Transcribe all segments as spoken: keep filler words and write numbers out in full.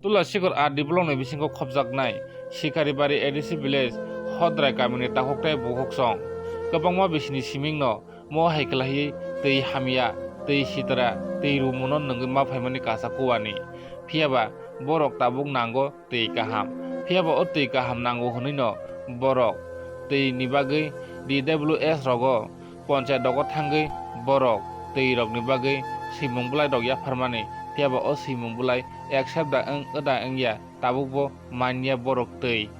Tulasikhor R D block ni bisingo khopjaknai Sikaribari A D C village Hodrai kamini takhuk tei bukhuk song kwbangma bisini siming no mo hai kwlaiwi twi hamya, twi sitra, twi rumuno nwngwi ma phaimani kasa kuwani. Phiyaba borok tabuk nango twi kaham. Phiyaba o twi kaham nango hwnwi no borok twi ni bagwi D W S rogo ponchayat rogo thangwi borok twi rokni bagwi swimung bwlai rok yapharmani. Phiyaba o swimung bwlai accept da wng da wngya tabukbo manya borok twi.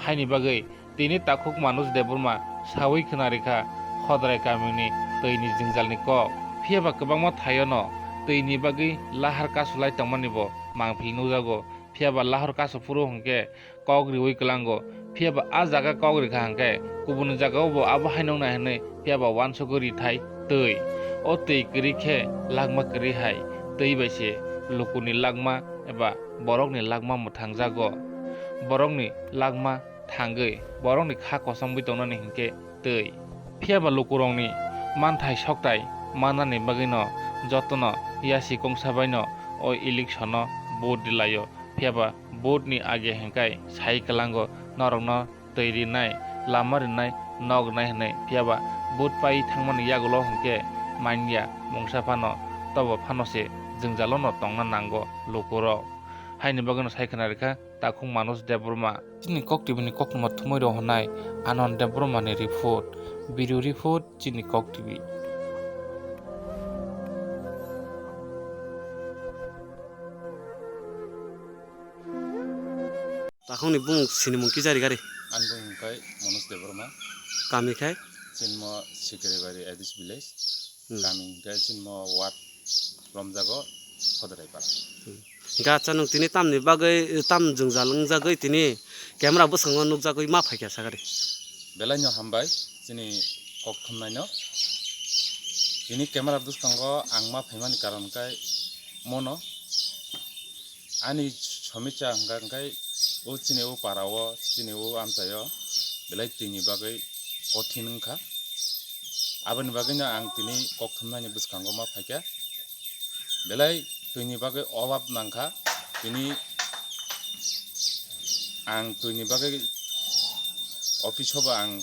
Haini bagwi tini takhuk Manoj Debbarma sawi khna rikha Khodrai kamini twini jwngjalni kok. Phiyaba kwbangma thaio no twini bagwi lahar kasulai tongmani bo mangpili nukjago. Phiyaba lahar kasu phuru hwnkhe kok riwi kwlango. Phiyaba a jaga kok rikha hwnkhe kubuni jagao bo abo haino wngnai hwnwi phiyaba uansukgwi rithai twi. O twi kwrwi khe lakma kwrwi hai twi bai se lukuni lakma eba borokni lakma mwthangjago. Borokni lakma thangwi borokni kha kosongwi tongnani hinkhe twi. Phiyaba lukurokni manthai soktai mannani bagwino jotono yasi kongsa baino o election-o vote rilaio. Phiyaba vote-ni age hinkhai sai kwlango norokno twi rinai, lama rinai, nok rinai hwnwi. Phiyaba vote pai thangmani yagulo hinkhe manya mungsa phano tobo phano se jwngjalono tongna nango lukurok. Haini bagwino sai khna rikha takhuk Manoj Debbarma. Chini Kok T V ni koktwma thumui rw hwnai Anand Debbarma ni report, video report, chini Kok T V. Takhuk ni bung sinimung kisa ri gari. Ani bung hwnkhe Manoj Debbarma. Kami khai? Chinmo Sikaribari A D C village. Hmm. Kami hwnkhe chinmo ward romjago Khodrai para. Hmm. Hwnkhe acha nwng tini tamni bagwi, tam jwngjal wngjagwi tini camera bwskango nukjagwi ma phaikha sagari. Belai no hambai chini kok thumnai no. Tini camera bwskango ang ma phaimani karon khe mono ani somicha hwnkha hwnkhe o chini o para o chini o amchai o belai twi ni bagwi kothin wngkha. Aboni bagwi no ang tini kok thumnai ni bwskango ma phaikha. Belai twi ni bagwi obab nangkha. Tini ang twi ni bagwi office o bo ang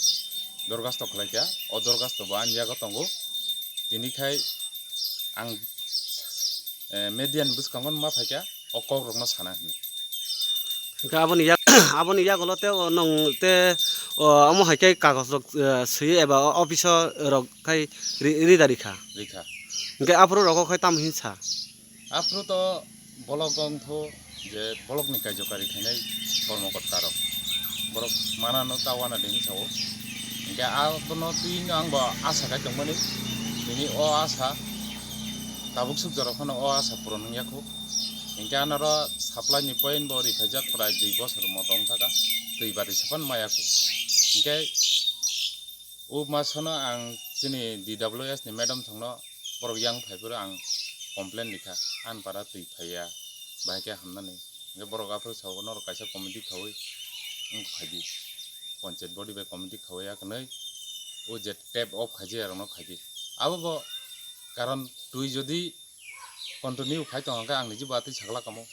dorgasto khlaikha. O dorgasto bo ani yago tongo. Tini khai ang, eh, media ni bwskango ma phaikha o kok rokno sana hinwi. Hwnkhe aboni yak-, aboni yagulo tei o nwng tei o omo hai khe kagoj rok, eh, swiwi eba o office o rok khai ri-, rida rikha. Rikha. Hwnkhe aphuru rogo khai tamo hinsa? Aphuru to bolok wngthu je bolokni kaijokari khainai kormokorta rok. Borok manano ta wana de hinsa o. Hwnkhe abono twi no ang bo asa khai tongmani. Tini o asa tabuk suk jora phano o asa puron wngya khu. Hwnkhe anoro supply ni point bo ri phaijak prai dui bosor moto wngthaka, twi bari sapan maya khu. Hwnkhe o masano ang chini D W S ni madam thangno borok yang phaiphuru ang complain rikha, ani para twi phaiya, bahai khe hamnani. Hwnkhe borok aphuru sao norok kaisa committee khaui wng khaidi, panchayat body bai committee khaui ya kwnwi o je tap off khaijak rokno khaidi. Abo bo karon twi jodi continue khai tong hwnkhe ang niji bo atwi sakla kamo.